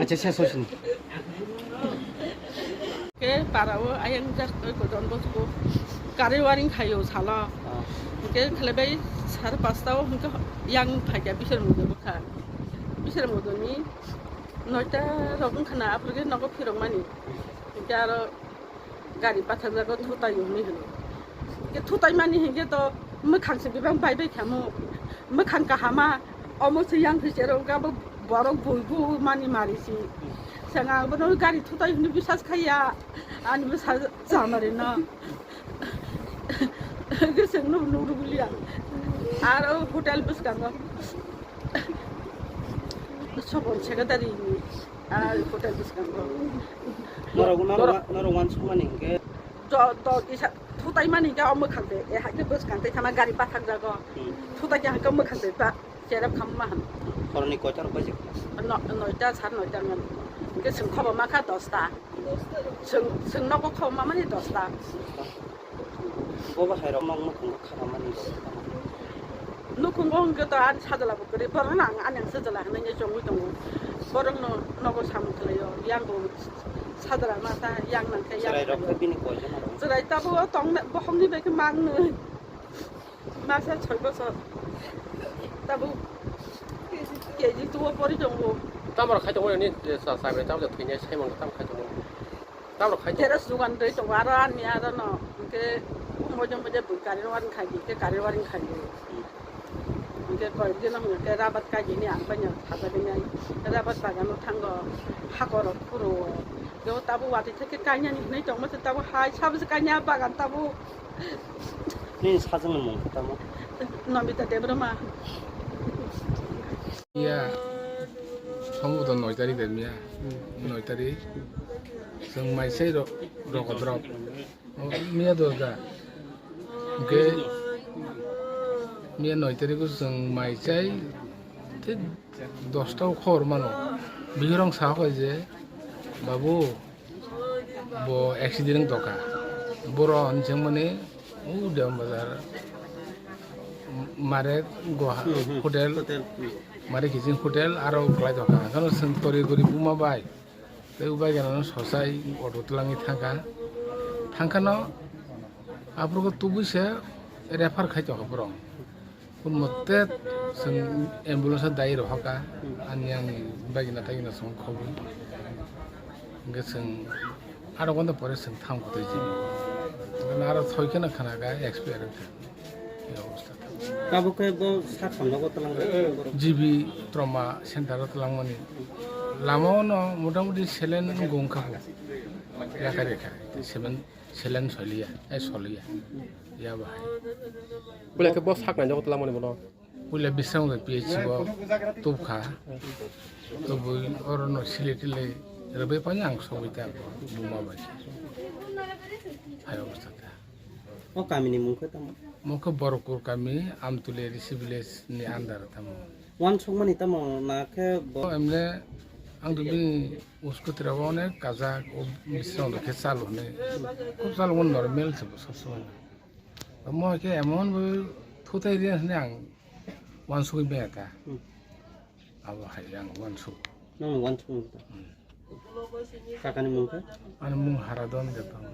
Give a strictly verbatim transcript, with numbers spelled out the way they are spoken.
Acha, ses hoisin. Ke parao ayang jak oi ko Don Bosco kari waring khayo salo. Ah. Ke khlaibai sar pasta o hwnkhe yang phaikha bisar mudo bwkha. Bisar mudo ni noita rok wngkha na, aphuru khe nogo phirok mani. Hwnkhe aro gari pathak jago thutai hwnwi hwno. Hwnkhe thutai mani hwnkhe to mwkhang se bebak bai bai kha mo. Mwkhang kahama omo se yang phi cherok wngkha bo borok bui bu mani mari si. Sanga bono gari thutai hwnwi bisas khaiya ani bwsa chamari no. Hwnkhe chwng no nuk rwliya. Aro hotel bwskango. Sobon secretary ni, ah, hotel bwskango. Norok, norok, norok wansukmani hwnkhe? Do, do, isa, thutai mani hwnkhe o mwkhang de, e, hakhe bwskang tei thama gari pathak jago. Hmm. Thutai khe hakhe mwkhang de, ba, cherep kham ma han. Horni koita rok baijak? No, noita, sar noita ngan. Hwnkhe chwng khobo ma kha dosta. Chwng, chwng nogo khobo ma mani dosta. Bo bahai rok nok mukhungo kha mani. Nukhungo hwnkhe to ani sajla bo kwrwi, borokno ang ani ang sajla hwnwi chongwi tongo. Borokno nogo samung khlaio, yang bo sajla ma ta yang nang khe yang. Chwrai rok khe bini koi jana rok? Chwrai tabuk o tong bokhokni bai khe mang nwi. Masa soi bosor. Tabuk K G two o pori tongo. Tamo rok khai tongo ni sa sa bai tamo thwinai sai mano tamo khai tongo. Tamo khai tongo. Teras dugan dei tongo aro ani aro no. Hwnkhe mojo mojo bui karir waring khai di, hwnkhe karir waring khai di. Hwnkhe koi dino hwnkhe rabat kai di ni ang paino thajagwi nai. Rabat bagan o thango hakor rok phuru o. Yo tabuk watwi theke kainani hinwi tongma se tabuk hai sabse kaina bagan tabuk. Nini sajwkni mung khe tamo? Nomita Debbarma. Ya, somboto noi tarik de miya. Noi tarik. Chwng mai sai ro-, rogo drop. O, miya do da. Hwnkhe miya noi tarik o chwng mai sai. Tei dosta o khobor mano. Bihurong sa hokhe je, "Babu, bo accident wng tongkha." Boro hinwi swngmani, "O Dewan Bazar, mare go ha-, hmm, hmm, hotel, hotel, hmm, mare kiching hotel aro kwlai tongkha." Hwnkhe chwng tori gori buma bai. Tei o bai gana no sosai auto twlangwi thangkha. Thangkha no aphuru khe tubui se refer khai tongkha borok. Kun mote chwng ambulance o dai rohorkha. Ani, ani bai gana tai gana chwng khobwi. Hwnkhe chwng aro gonta pore chwng thang kotoi jini. Hwnkhe aro soi kheno khna kha expire wngkha. Ei obostha. Tabuk khe bo sak samno bo twlang rw. G B trauma center o twlangmani. Lama o no motamuti selen wngkha bo. Yakar yakar. Selen Selen soliya, ai soliya. Ya bahai. Puila khe bo sak nai jogo tlamani bono. Puila bisang de P H C bo tubkha. Tubui oro no sile tile rwbai pani ang sogwi ta buma bai. Hai obostha ta. O kamini mung khe tamo? Mung khe Borokpur kami, Amtuli A D C village ni under tamo. Wansukmani tamo na khe bo? Emne ang to bini uskuti rok onek kajak, o bisrang rok khe chalo hwnwi. Khub chalo hwnwi normal se bo sob somoi. Omo khe emon bo thutai ri hwnwi ang wansugwi bengkha. Hmm. Abo hai ang wansuk. Nang wansuk ta? Hmm. Kakani mung khe? Ani mung Haradon Debbarma.